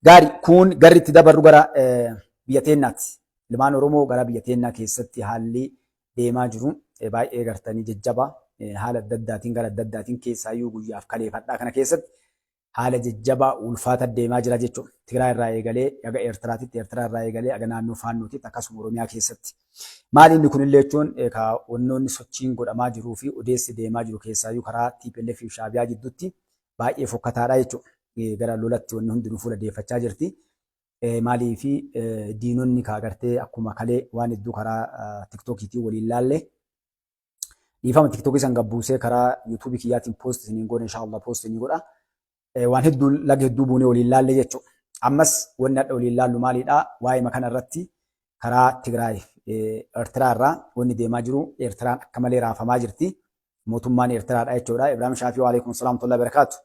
Gaari kun garri itti dabarru gara biyya teennaati. Ilmaan Oromoo gara biyya teennaa keessatti haalli deemaa jiru baay'ee gartanii jajjaba haala adda addaatiin gara adda addaatiin keessaayyuu guyyaaf kaleefadhaa kana keessatti haala jajjabaa ulfaata deemaa jira jechuudha. Tigraay irraa eegalee haga Eertiraatitti, Eertiraa irraa eegalee haga naannoo Faannootitti akkasuma Oromiyaa keessatti. Maali inni kunillee jechuun wannoonni sochiin godhamaa jiruu fi odeessi deemaa jiru keessaayyuu karaa TPLF fi Shaabiyaa jidduutti baay'ee fokkataadha jechuudha. Gara lolatti wanni hundinuu fuula deeffachaa jirti. Maalii fi diinonni kaa gartee akkuma kalee waan hedduu karaa tiktookiitiin waliin laalle. Dhiifama tiktookii san gabbuusee karaa yuutuubii kiyyaatiin poost isiniin goone inshaallah poost isinii godha. Waan hedduu laga hedduu buunee waliin laalle jechuudha. Ammas wanni hadha waliin laallu maalidha? Waa'ee kana irratti karaa Tigraay Eertiraa irraa wanni deemaa jiru Eertiraan akka malee raafamaa jirti. Mootummaan Eertiraadha jechuudha. Ibraahim Shaafii waalaikum salaam tollaa barakaatu.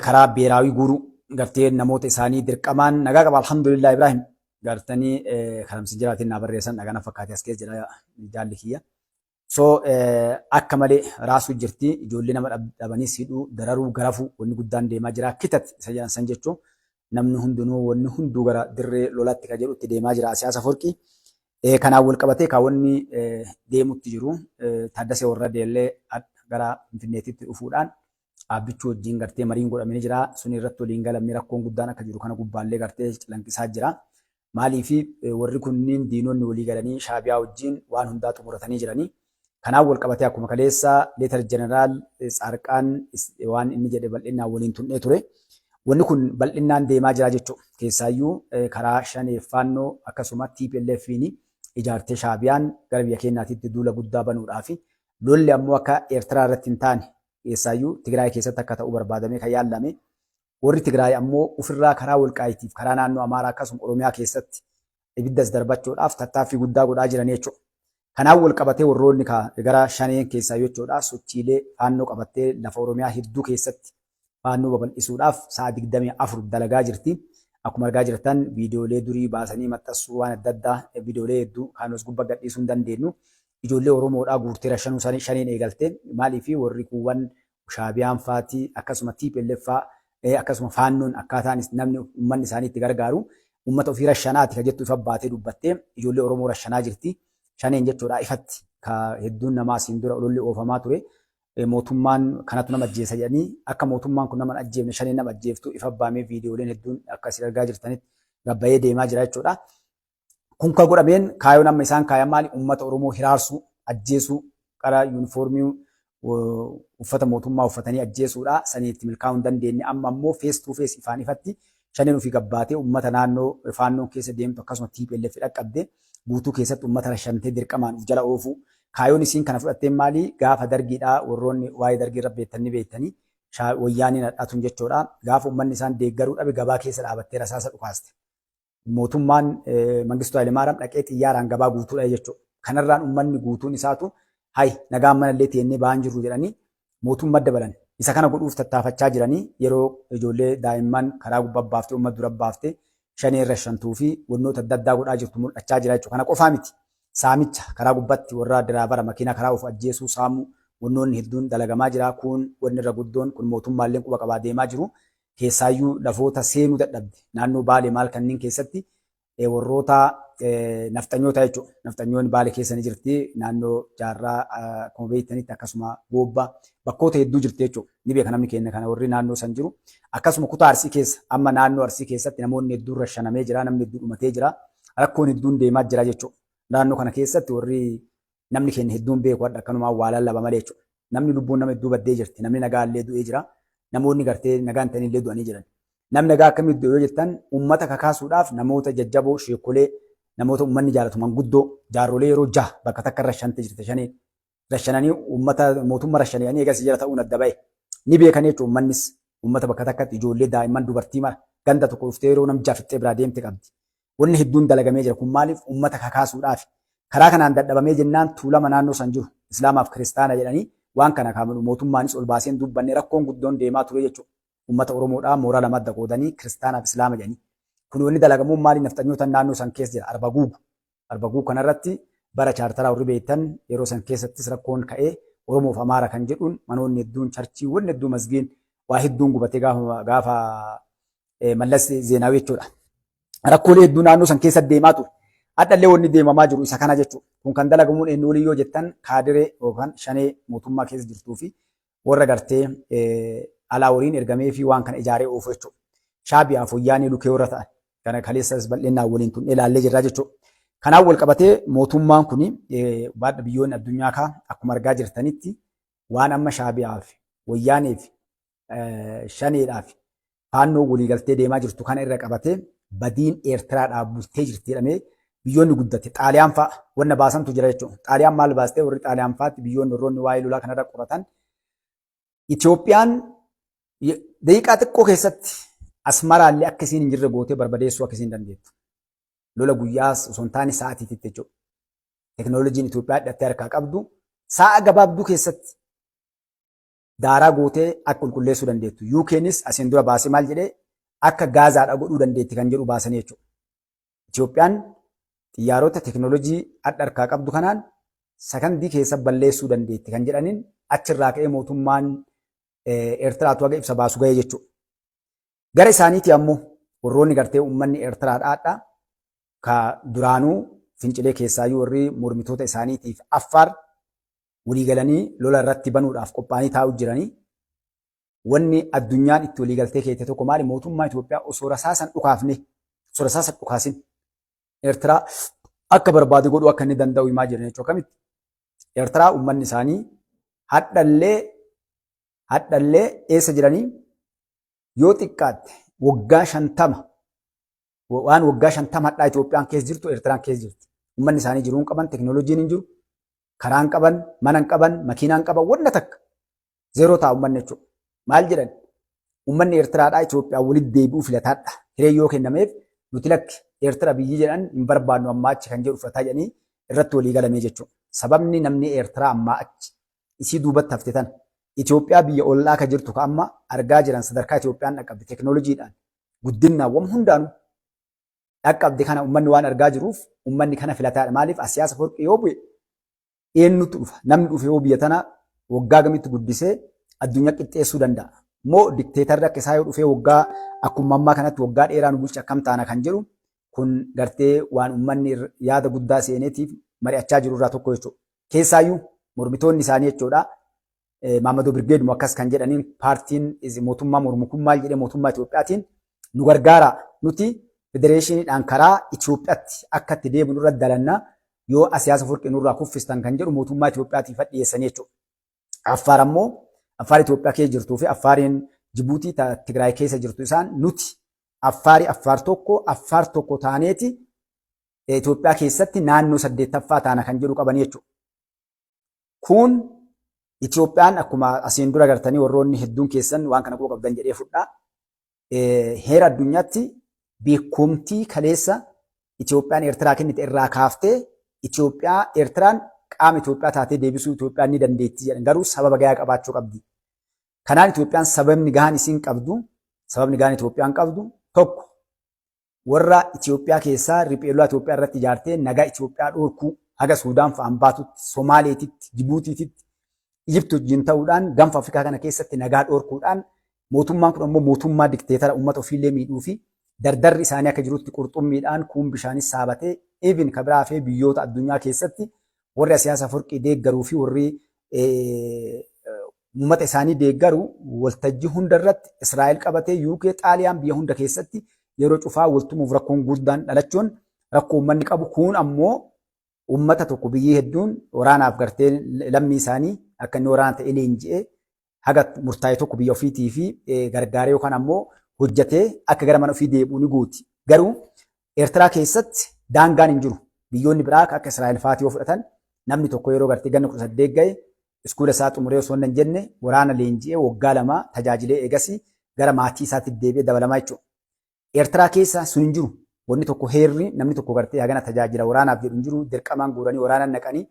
Karaa beeraawii guuruu gartee namoota isaanii dirqamaan nagaa qaba alhamdulillah Ibraahim gartanii karamsi jiraatiin naa barreessan dhagaa na fakkaate as keessa jira jaalli kiyya. So akka malee raasuu jirti ijoollee nama dhabanis hidhuu dararuu garafuu wanni guddaan deemaa jira kitat isa jedhan san jechuun namni hundinuu wanni hunduu gara dirree lolatti ka jedhu itti deemaa jira siyaasa forqii. Kanaan wal qabatee kaawwanni deemutti jiru Taaddasee Warradee illee gara Finfinneetitti dhufuudhaan Aabbichuu wajjin gartee mariin godhamee jira. Suni irratti waliin galamne rakkoon guddaan akka jiru kana gubbaallee gartee calanqisaa jira. Maaliif warri kunniin diinonni walii galanii Shaabiyaa wajjin waan hundaa xumuratanii jiranii. Kanaan wal qabatee akkuma kaleessa Leetar Jeneraal Tsaarqaan waan inni jedhe bal'innaan waliin tunnee ture. Wanni kun bal'innaan deemaa jira jechuudha. Keessaayyuu karaa Shaneef Faannoo akkasuma TPLF'n ijaartee Shaabiyaan gara biyya keenyaatitti duula guddaa banuudhaafi lolli ammoo akka Eertiraa irratti hin taane keessaayyuu Tigraay keessatti akka ta'u barbaadamee kan yaallame. Warri Tigraay ammoo ofirraa karaa Wolqaayitiif karaa naannoo Amaaraa akkasuma Oromiyaa keessatti ibiddas darbachuudhaaf tattaaffii guddaa godhaa jiran jechuudha. Kanaan wal qabatee warroonni gara Shaneen keessaa jechuudha sochiilee Faannoo qabattee lafa Oromiyaa hedduu keessatti Faannoo babal'isuudhaaf sa'a 24 dalagaa jirti. Akkuma argaa jirtan viidiyoolee durii baasanii maxxansuu waan adda addaa viidiyoolee hedduu kan os gubbaa gadhiisuu hin dandeenyu. Ijoollee Oromoodhaa guurtee rashanuu isaanii Shaneen eegalte. Maaliif warri kuuwwan Shaabiyaan faati akkasuma TPLF faa akkasuma Faannoon akkaataan namni uummanni isaanii itti gargaaru uummata ofii rashanaati ka jettu ifa baatee dubbattee ijoollee Oromoo rashanaa jirti. Shaneen jechuudha ifatti ka hedduun namaa asiin dura ololli oofamaa ture. Mootummaan kanatu nama ajjeesa jedhanii akka mootummaan kun nama hin ajjeefne Shaneen nama ajjeeftu ifa baamee viidiyooleen hedduun akka isin argaa jirtanitti gabbayee deemaa jira jechuudha. Kun kan godhameen kaayoon amma isaan kaayan maali? Uummata Oromoo hiraarsuu, ajjeesuu, qara yuunifoormii uffata mootummaa uffatanii ajjeesuudha. Sanii itti milkaa'uu hin dandeenye. Amma ammoo face to face ifaan ifatti Shaneen ofii gabbaatee uummata naannoo Faannoon keessa deemtu akkasuma TPLF dhaqqabde guutuu keessatti uummata rashantee dirqamaan of jala oofuu. Kaayoon isiin kana fudhatteen maali? Gaafa dargiidha warroonni waa'ee dargii irra beektan ni beektanii. Wayyaaniin hadhaatuun jechuudha. Gaafa uummanni isaan deeggaruu dhabe gabaa keessa dhaabattee rasaasa dhukaaste. Mootummaan Mangistuu Hayilemaariyaam dhaqee xiyyaaraan gabaa guutuu dhahe jechuudha. Kanarraan uummanni guutuun isaatu hay nagaan manallee teennee ba'aan jirru jedhanii mootummaa dabalan. Isa kana godhuuf tattaafachaa jiranii yeroo ijoollee daa'imman karaa gubbaa baaftee uummata dura baaftee Shanee rashantuu fi wannoota adda addaa godhaa jirtu mul'achaa jira jechuudha. Kana qofaa miti. Saamicha karaa gubbatti warra diraavara makiinaa karaa ofu ajjeesuu saamuu wannoonni hedduun dalagamaa jira. Kun wanni irra guddoon kun mootummaalleen quba qabaa deemaa jiru. Keessaayyuu lafoota seenuu dadhabde naannoo Baalee maal kanneen keessatti warroota nafxanyoota jechuudha. Nafxanyoonni Baalee keessa ni jirti. Naannoo Jaarraa akkuma beektanitti akkasuma Goobba bakkoota hedduu jirti jechuudha. Ni beeka namni keenya kana warri naannoo san jiru. Akkasuma kutaa Arsii keessa amma naannoo Arsii keessatti namoonni hedduun rashanamee jira. Namni hedduu dhumatee jira. Rakkoon hedduun deemaa jira jechuudha. Naannoo kana keessatti warri namni keenya hedduun beeku hadha akkanumaan waa lallaba malee jechuudha. Namni lubbuun nama hedduu baddee jirti. Namni nagaa illee du'ee jira. Namoonni gartee nagaa hin ta'in illee du'anii jiran. Namni nagaa akkamitti du'e yoo jettan uummata kakaasuudhaaf namoota jajjaboo, sheekolee, namoota uummanni jaalatu manguddoo, jaarrolee yeroo jaha bakka takka irra shante jirte shaniin rashananii uummata mootummaa rashananii eegas jala ta'uun adda ba'e. Ni beekan jechuudha uummannis uummata bakka takkatti ijoollee daa'imman dubartii mara ganda tokko dhuftee yeroo nam jaha fixxee biraa deemte qabdi. Wanni hedduun dalagamee jira. Kun maaliif uummata kakaasuudhaafi. Karaa kanaan dadhabamee jennaan Tuulama naannoo san jiru Islaamaaf Kiristaana jedhanii waan kana kaamanu mootummaanis ol baasee hin dubbanne rakkoon guddoon deemaa ture jechuudha. Uummata Oromoodhaa mooraa lama adda qoodanii Kiristaanaaf Islaama jedhanii. Kun wanni dalagamuun maali nafxanyoota naannoo san keessa jira Arba Guugu. Arba Guugu kanarratti bara chaartaraa warri beektan yeroo san keessattis rakkoon ka'ee Oromoof Amaara kan jedhuun manoonni hedduun charchiiwwan hedduu masgiin waa hedduun gubatee gaafa gaafa Mallas Zeenaawii jechuudha. Rakkoolee hedduu naannoo san keessa deemaa ture. Hadhallee wanni deemamaa jiru isa kana jechuudha. Kun kan dalagamuun eenyu waliin yoo jettan, kaadiree yookaan shanee mootummaa keessa jirtuu fi warra gartee alaa waliin ergamee fi waan kana ijaaree oofu jechuudha. Shaabiyaaf wayyaanee lukee warra ta'an kana kaleessas bal'inaan waliin tun ilaallee jirra jechuudha. Kanaan wal qabatee mootummaan kun baadha biyyoonni addunyaa kaa akkuma argaa jirtanitti waan amma Shaabiyaaf, wayyaaneef, shaneedhaaf faannoo waliigaltee deemaa jirtu kana irra qabatee badiin Eertiraadhaa bultee jirti jedhamee biyyoonni guddate Xaaliyaan fa'a wanna baasantu jira jechuudha. Xaaliyaan maal baastee? Warri Xaaliyaan fa'aatti biyyoonni warroonni waa'ee lolaa kanarra qoratan, Itoophiyaan daqiiqaa xiqqoo keessatti Asmaraallee akka isiin hin jirre gootee barbadeessuu akka isiin dandeettu. Lola guyyaas osoo hin taane sa'aatiitti jechuudha. Teknooloojiin Itoophiyaa hidhattee harkaa qabdu sa'a gabaabduu keessatti daaraa gootee akka qulqulleessuu dandeettu. UKnis asiin dura baasee maal jedhee, akka Gaazaadha godhuu dandeetti kan jedhu baasanii jechuudha. Itoophiyaan xiyyaarota teknooloojii adda harkaa qabdu kanaan sakandii keessa balleessuu dandeetti kan jedhaniin achirraa ka'ee mootummaan Eertiraatu haga ibsa baasu ga'ee jechuudha. Gara isaaniitii ammoo warroonni gartee uummanni Eertiraadhaa ka duraanuu fincilee keessaayyuu warri mormitoota isaaniitiif Affaar waliigalanii lola irratti banuudhaaf qophaa'anii taa'u jiranii. Wanni addunyaan itti waliigaltee keette tokko maali? Mootummaa Itoophiyaa osoo rasaasan dhukaafne, osoo rasaasan dhukaasin Eertiraa akka barbaade godhuu akka inni danda'u himaa jiran jechuudha. Akkamitti? Eertiraa uummanni isaanii hadhallee eessa jiranii, yoo xiqqaatte waggaa 50, waan waggaa 50 hadhaa Itoophiyaan keessa jirtu Eertiraan keessa jirti. Uummanni isaanii jiruu hin qaban, teknooloojiin hin jiru, karaa hin qaban, mana hin qaban, makiinaa hin qaban, wanna takka. Zeeroo ta'a uummanni jechuudha. Maal jedhan? Uummanni Eertiraadhaa Itoophiyaa walitti deebi'uu filataadha. Hiree yoo kennameef, nuti lakki, Eertira biyyi jedhan hin barbaannu ammaa achi kan jedhu filataa jedhanii irratti walii galamee jechuudha. Sababni namni Eertiraa ammaa achi isii duubatti hafte tana Itoophiyaa biyya ollaa ka jirtu ka amma argaa jiran, sadarkaa Itoophiyaan dhaqqabde teknooloojiidhaan, guddinaan, wam hundaanuu dhaqqabde kana uummanni waan argaa jiruuf uummanni kana filataadha. Maaliif? Asiyaasa Forqii yoo bu'e eenyutu dhufa? Namni dhufe yoo biyya tana waggaa gamitti guddisee addunyaa qixxeessuu danda'a? Moo dikteetarri akka isaa yoo dhufee waggaa akkuma ammaa kanatti waggaa dheeraa nu bulcha, akkam taana kan jedhu kun gartee waan uummanni yaada guddaa seeneetiif mari'achaa jiru irraa tokko jechuudha. Keessaayyuu mormitoonni isaanii jechuudha. Maammadoo Birgeeduma akkas kan jedhaniin, paartiin mootummaa mormu kun maal jedhee, mootummaa Itoophiyaatiin nu gargaara, nuti federeeshiniidhaan karaa Itoophiyaatti akka itti deemnu irratti dalanna yoo siyaasa furqii nurraa kuffistan kan jedhu mootummaa Itoophiyaatiif dhiyeessanii jechuudha. Affaar ammoo, Affaar Itoophiyaa keessa jirtuu fi Affaariin Jibuutii Tigraay keessa jirtu, isaan nuti Affaari Affaar tokko, Affaar tokko taaneeti Itoophiyaa keessatti naannoo saddeettaffaa taana kan jedhu qabanii jechuudha. Kun Itoophiyaan akkuma asiin dura gartanii warroonni hedduun keessan waan kana quba qabdan jedhee fudhaa. Heera addunyaatti beekumtii kaleessa Itoophiyaan Eertiraa kennite irraa kaaftee Itoophiyaa Eertiraan qaama Itoophiyaa taatee deebisuu Itoophiyaan ni dandeetti jedhan, garuu sababa gahaa qabaachuu qabdi. Kanaan Itoophiyaan sababni gahaan isiin qabdu, sababni gahaan Itoophiyaan qabdu tokko, warra Itoophiyaa keessaa ripheelaa Itoophiyaa irratti ijaartee nagaa Itoophiyaa dhorkuu haga Suudaan fa'aan baatutti, Somaaleetitti, Jibuutiititti, Ijipti wajjin ta'uudhaan gaanfa Afrikaa kana keessatti nagaa dhorkuudhaan, mootummaan kun ammoo mootummaa dikteetara uummata ofiillee miidhuu fi dardarri isaanii akka jirutti qurxummiidhaan kuun bishaanis saabatee even ka biraa fi biyyoota addunyaa keessatti warri siyaasa furqii deeggaruu fi warri uummata isaanii deeggaru waltajjii hunda irratti Israa'el qabatee, UK, Xaaliyaan, biyya hunda keessatti yeroo cufaa waltumuuf rakkoon guddaan dhalachuun rakkoo uummanni qabu kun ammoo uummata tokko biyyi hedduun waraanaaf gartee lammii isaanii akka inni waraana ta'ee leenji'ee haga murtaa'e tokko biyya ofiitii fi gargaaree yookaan ammoo hojjetee akka gara mana ofii deebi'u ni gooti. Garuu Eertiraa keessatti daangaan hin jiru. Biyyoonni biraa akka Israa'el fa'aati yoo fudhatan, namni tokko yeroo gartee ganna 18 gahe, iskuula isaa xumuree osoo hin jenne waraana leenji'ee waggaa 2 tajaajilee eegasii gara maatii isaatti deebi'ee dabalamaa jechuudha. Eertiraa keessa sun hin jiru. Wanni tokko heerri namni tokko gartee hagana tajaajila waraanaaf jedhu hin jiru. Dirqamaan guuranii waraana naqanii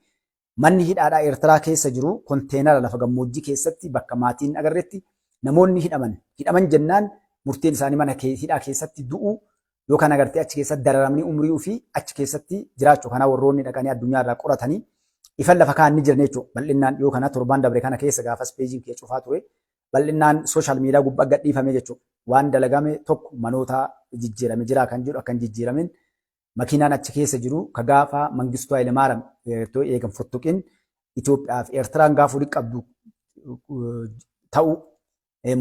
manni hidhaadhaa Eertiraa keessa jiru konteenara lafa gammoojjii keessatti bakka maatiin agarretti namoonni hidhaman. Hidhaman jennaan murteen isaanii mana hidhaa keessatti du'uu yookaan agartee achi keessatti dararamanii umrii ofii achi keessatti jiraachuu. Kanaa warroonni dhaqanii addunyaa irraa qoratanii ifan lafa kaa'an ni jiran jechuudha. Bal'innaan dhiyoo kana, torbaan dabre kana keessa, gaafas peejiin kee cufaa ture. Bal'innaan social media gubbaa gadhiifame jechuudha. Waan dalagame tokko manoota jijjiirame jira kan jedhu akka hin jijjiiramin, makiinaan achi keessa jiru ka gaafa Mangistuu Hayilemaariyaam eegan fottoqin Itoophiyaa fi Eertiraan gaafa walitti qabdu ta'uu,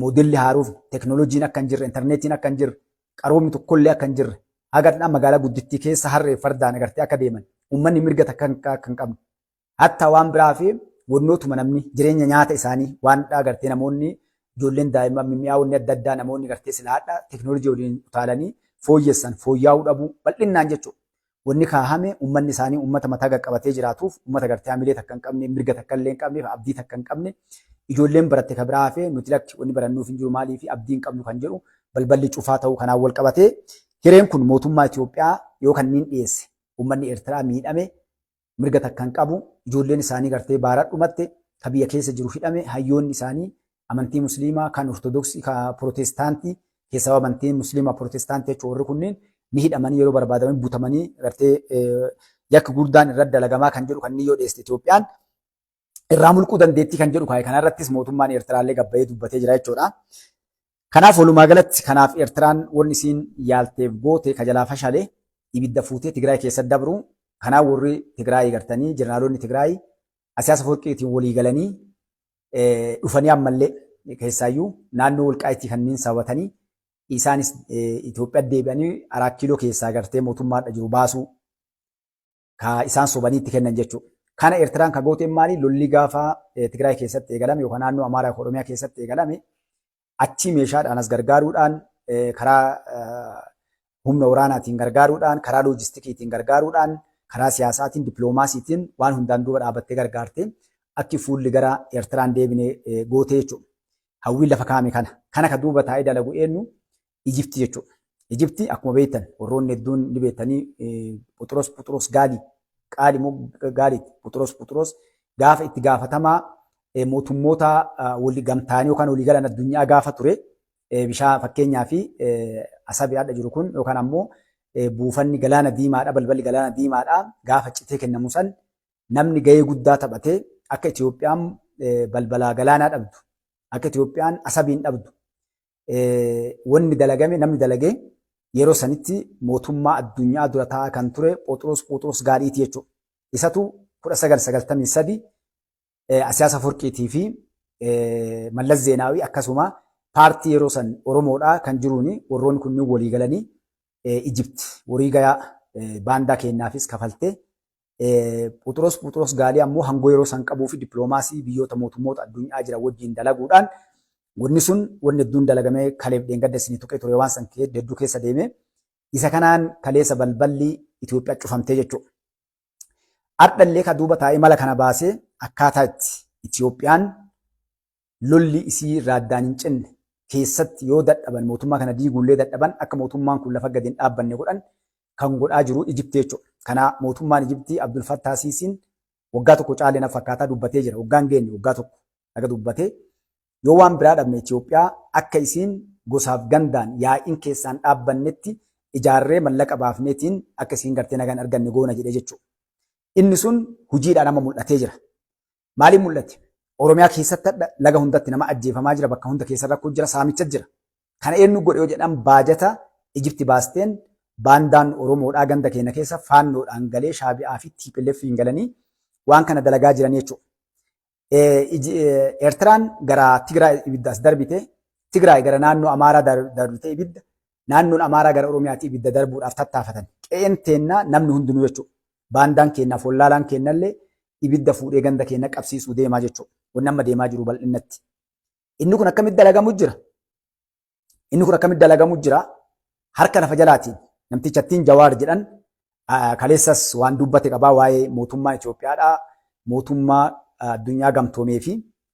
moodelli haaruuf teknooloojiin akka hin jirre, intarneetiin akka hin jirre, qaroomni tokkollee akka hin jirre, haga magaalaa guddittii keessa harree fardaan agartee akka deeman, uummanni mirga takka akka hin qabne, hatta waan biraa fi wannootuma namni jireenya nyaata isaanii waan agartee namoonni ijoolleen daa'imman mimmi'aawonni adda addaa namoonni gartee sila hadha teknoolojii waliin utaalanii fooyyessan fooyya'uu dhabuu bal'innaan jechuudha. Wanni kaahame uummanni isaanii uummata mataa qaqqabatee jiraatuuf, uummata gartee hamilee takka hin qabne, mirga takka illee hin qabne, abdii takka hin qabne, ijoolleen baratte ka biraa hafee nuti lakki wanni barannuuf hin jiru, maalii fi abdii hin qabnu kan jedhu balballi cufaa ta'uu kanaan wal qabatee hireen kun mootummaa Itoophiyaa yoo kanneen dhiyeesse uummanni Eertiraa miidhame, mirga takka hin qabu, ijoolleen isaanii gartee baara dhumatte, ka biyya keessa jiru hidhame, hayyoonni isaanii amantii Musliimaa, kan Ortodoksii, kan Pirootestaantii keessaa, amantii Musliimaa Pirootestaantii jechuun warri kunneen ni hidhamanii, yeroo barbaadaman butamanii gartee yakki guddaan irratti dalagamaa kan jedhu kanneen yoo dhiyeesse Itoophiyaan irraa mulquu dandeettii kan jedhu kaa'e. Kanarrattis mootummaan Eertiraallee gabbayee dubbatee jira jechuudha. Kanaaf walumaa galatti kanaaf Eertiraan wanni isiin yaalteef goote ka jalaa fashale ibidda fuutee Tigraay keessa dabru. Kanaaf warri Tigraay gartanii jeneraalonni Tigraay Asiyaasa Afawarqiitiin walii galanii dhufanii ammallee keessaayyuu naannoo Walqaayitii kanneen sababatanii isaanis Itoophiyaa deebi'anii Araa Kiiloo keessaa gartee mootummaadha jiru baasuu ka isaan sobanii itti kennan jechuudha. Kana Eertiraan ka gooteen maali? Lolli gaafa Tigraay keessatti eegalame yookaan naannoo Amaaraa fi Oromiyaa keessatti eegalame achii meeshaadhaan as gargaaruudhaan, karaa humna waraanaatiin gargaaruudhaan, karaa loojistikiitiin gargaaruudhaan, karaa siyaasaatiin, dippiloomaasiitiin waan hundaan duuba dhaabattee gargaarte akki fuulli gara Eertiraan deebine gootee jechuudha. Hawwiin lafa kaa'ame kana. Kana ka duuba taa'ee dalagu eenyu? Ijipti jechuudha. Ijipti akkuma beektan warroonni hedduun ni beektanii Phuxuros Phuxuros Gaalii qaali moo gaaliiti Phuxuros Phuxuros gaafa itti gaafatamaa mootummoota walii gamtaanii yookaan walii galan addunyaa gaafa ture, bishaan fakkeenyaa fi Asabi hadha jiru kun yookaan ammoo buufanni Galaana Diimaadha, balballi Galaana Diimaadha gaafa citee kennamu san namni gahee guddaa taphatee akka Itoophiyaan balbala galaanaa dhabdu, akka Itoophiyaan Asabiin dhabdu wanni dalagame, namni dalagee yeroo sanitti mootummaa addunyaa dura taa'aa kan ture Phoxiroos Phoxiroos Gaaliiti jechuudha. Isatu 1993 Asiyaas Afawarqiitii fi Mallas Zeenaawii akkasuma paartii yeroo san Oromoodhaa kan jiruun warroonni kunniin walii galanii Ijipti horii gayaa baandaa kennaafis kafaltee, Phuxuros Phuxuros Gaalii ammoo hangoo yeroo san qabuu fi dippiloomaasii biyyoota mootummoota addunyaa jiran wajjin dalaguudhaan wanni sun wanni hedduun dalagamee kaleef dheengadda isinii tuqee ture, waan san hedduu keessa deeme. Isa kanaan kaleessa balballi Itoophiyaa cufamtee jechuudha. Ardhallee ka duuba taa'ee mala kana baasee akkaataa itti Itoophiyaan lolli isii irraa addaan hin cinne keessatti yoo dadhaban mootummaa kana diiguullee dadhaban akka mootummaan kun lafa gadi hin dhaabbanne godhan kan godhaa jiru Ijipti jechuudha. Kana mootummaan Ijiptii Abdul Fattah Siisiin waggaa tokko caalee na fakkaataa dubbatee jira. Waggaan geenye waggaa tokko dhaga dubbatee yoo waan biraa dhabne Itoophiyaa akka isiin gosaaf gandaan yaa'iin keessaan dhaabbannetti ijaarree mallaqa baafneetiin akka isiin gartee nagaan arganne goona jedhee jechuudha. Inni sun hojiidhaan amma mul'atee jira. Maaliin mul'ate? Oromiyaa keessatti hadha laga hundatti nama ajjeefamaa jira, bakka hunda keessa rakkoo jira, saamicha jira. Kana eenyu godhe yoo jedhan baajata Ijipti baasteen baandaan Oromoodhaa ganda keenya keessa faannoodhaan galee Shaabi'aa fi TPLF hin galanii waan kana dalagaa jiran jechuudha. Eertiraan gara Tigraay ibidda as darbite, Tigraay gara naannoo Amaaraa darbite ibidda, naannoon Amaaraa gara Oromiyaatti ibidda darbuudhaaf tattaafatan. Qe'een teennaa namni hundinuu jechuudha. Baandaan keenyaaf wallaalaan keenyallee ibidda fuudhee ganda keenya qabsiisuu deemaa jechuudha. Wanni amma deemaa jiru bal'innatti. Inni kun akkamitti dalagamu jira? Inni kun akkamitti dalagamu jira? Harka lafa jalaatiin namtichattiin Jawaar jedhan kaleessas waan dubbate qabaa waa'ee mootummaa Itoophiyaadhaa, mootummaa addunyaa gamtoomee fi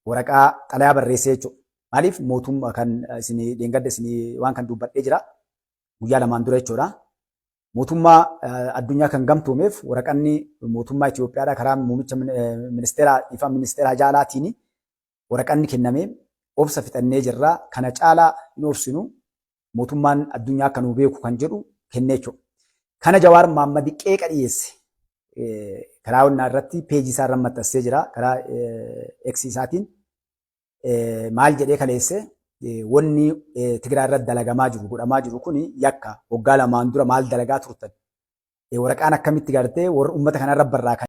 waraqaa xalayaa barreessee jechuudha. Maaliif mootummaa kan isinii dheengadda isinii waan kan dubbadhee jira guyyaa lamaan dura jechuudha. Mootummaa addunyaa kan gamtoomeef waraqanni mootummaa Itoophiyaadhaa karaa muummicha ministeeraa ifa ministeera jaalaatiin waraqanni kenname obsa fixannee jirra, kana caalaa hin obsinu, mootummaan addunyaa akka nu beeku kan jedhu kennee jechuudha. Kana Jawaar Mahaammad qeeqa dhiyeesse. Karaa onnaa irratti peejii isaa irra maxxansee jira karaa X isaatiin. Maal jedhee kaleesse? Wanni Tigraay irratti dalagamaa jiru, godhamaa jiru kuni yakka. Waggaa 2n dura maal dalagaa turtan? Waraqaan akkamitti gartee warra uummata kanarra barraa kan